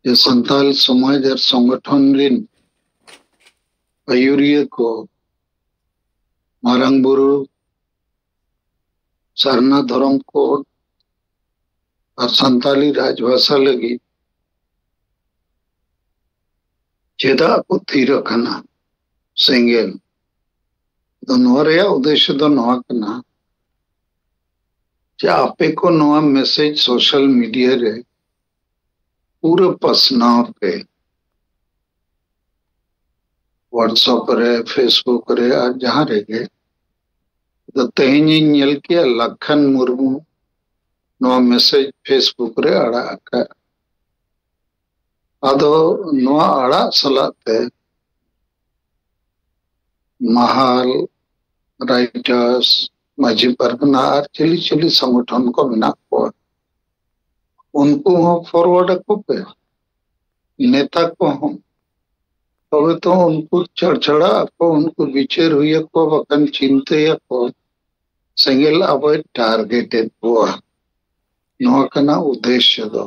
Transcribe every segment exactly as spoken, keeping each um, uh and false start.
ᱡᱮ ᱥᱟᱱᱛᱟᱞ ᱥᱚᱢᱟᱡᱽ ᱟᱨ ᱥᱚᱝᱜᱚᱴᱷᱚᱱ ᱨᱤᱱ ᱟᱹᱭᱩᱨᱤᱭᱟᱹ ᱠᱚ ᱢᱟᱨᱟᱝ ᱵᱩᱨᱩ, ᱥᱟᱨᱱᱟ ᱫᱷᱚᱨᱚᱢ ᱠᱳᱰ ᱟᱨ ᱥᱟᱱᱛᱟᱞᱤ ᱨᱟᱡᱽᱵᱷᱟᱥᱟ ᱞᱟᱹᱜᱤᱫ ᱪᱮᱫᱟᱜ ᱠᱚ ᱛᱷᱤᱨ ᱟᱠᱟᱱᱟ ᱥᱮᱸᱜᱮᱞ? ᱟᱫᱚ ᱱᱚᱣᱟ ᱨᱮᱭᱟᱜ ᱩᱫᱽᱫᱮᱥᱥᱚ ᱫᱚ ᱱᱚᱣᱟ ᱠᱟᱱᱟ ᱡᱮ ᱟᱯᱮ ᱠᱚ ᱱᱚᱣᱟ ᱢᱮᱥᱮᱡᱽ ᱥᱳᱥᱟᱞ ᱢᱤᱰᱤᱭᱟ ᱨᱮ ᱯᱩᱨᱟᱹ ᱯᱟᱥᱱᱟᱣ ᱯᱮ, WhatsApp ᱨᱮ, Facebook ᱨᱮ ᱟᱨ ᱡᱟᱦᱟᱸ ᱨᱮᱜᱮ᱾ ᱟᱫᱚ ᱛᱮᱦᱮᱧᱤᱧ ᱧᱮᱞ ᱠᱮᱜᱼᱟ ᱞᱟᱠᱷᱟᱱ ᱢᱩᱨᱢᱩ ᱱᱚᱣᱟ ᱢᱮᱥᱮᱡᱽ Facebook ᱨᱮ ᱟᱲᱟᱜ ᱟᱠᱟᱫ᱾ ᱟᱫᱚ ᱱᱚᱣᱟ ᱟᱲᱟᱜ ᱥᱟᱞᱟᱜ ᱛᱮ ᱢᱟᱦᱟᱞ, ᱨᱟᱭᱴᱟᱨᱥ, ᱢᱟᱹᱡᱷᱤ ᱯᱟᱨᱜᱟᱱᱟ ᱟᱨ ᱪᱤᱞᱤ ᱪᱤᱞᱤ ᱥᱚᱝᱜᱚᱴᱷᱚᱱ ᱠᱚ ᱢᱮᱱᱟᱜ ᱠᱚᱣᱟ, ᱩᱱᱠᱩ ᱦᱚᱸ ᱯᱷᱚᱨᱣᱟᱨᱰ ᱟᱠᱚ ᱯᱮ᱾ ᱱᱮᱛᱟ ᱠᱚᱦᱚᱸ, ᱛᱚᱵᱮ ᱛᱚ ᱩᱱᱠᱩ ᱪᱷᱟᱲᱪᱷᱟᱲᱟᱜ ᱟᱠᱚ, ᱩᱱᱠᱩ ᱵᱤᱪᱟᱹᱨ ᱦᱩᱭ ᱟᱠᱚ, ᱵᱟᱠᱷᱟᱱ ᱪᱤᱱᱛᱟᱹᱭᱟᱠᱚ ᱥᱮᱸᱜᱮᱞ ᱟᱵᱚᱭ ᱴᱟᱨᱜᱮᱴᱮᱫ ᱵᱚᱣᱟ᱾ ᱱᱚᱣᱟ ᱠᱟᱱᱟ ᱩᱫᱽᱫᱮᱥᱥᱚ ᱫᱚ᱾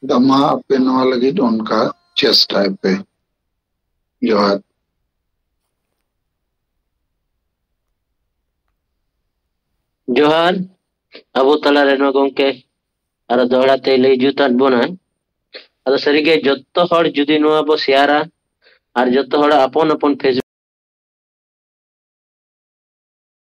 ᱟᱫᱚ ᱢᱟ ᱟᱯᱮ ᱱᱚᱣᱟ ᱞᱟᱹᱜᱤᱫ ᱚᱱᱠᱟ ᱪᱮᱥᱴᱟᱭ ᱯᱮ᱾ ᱡᱚᱦᱟᱨ᱾ ᱡᱚᱦᱟᱨ᱾ ᱟᱵᱚ ᱛᱟᱞᱟᱨᱮ ᱱᱚᱣᱟ ᱜᱚᱢᱠᱮ ᱟᱨᱚ ᱫᱚᱦᱲᱟ ᱛᱮ ᱞᱟᱹᱭ ᱡᱩᱛ ᱟᱫ ᱵᱚᱱᱟ᱾ ᱟᱫᱚ ᱥᱟᱹᱨᱤᱜᱮ ᱡᱚᱛᱚ ᱦᱚᱲ ᱡᱩᱫᱤ ᱱᱚᱣᱟ ᱵᱚ ᱥᱮᱭᱟᱨᱟ ᱟᱨ ᱡᱚᱛᱚ ᱦᱚᱲᱟᱜ ᱟᱯᱚᱱ ᱟᱯᱚᱱ Facebook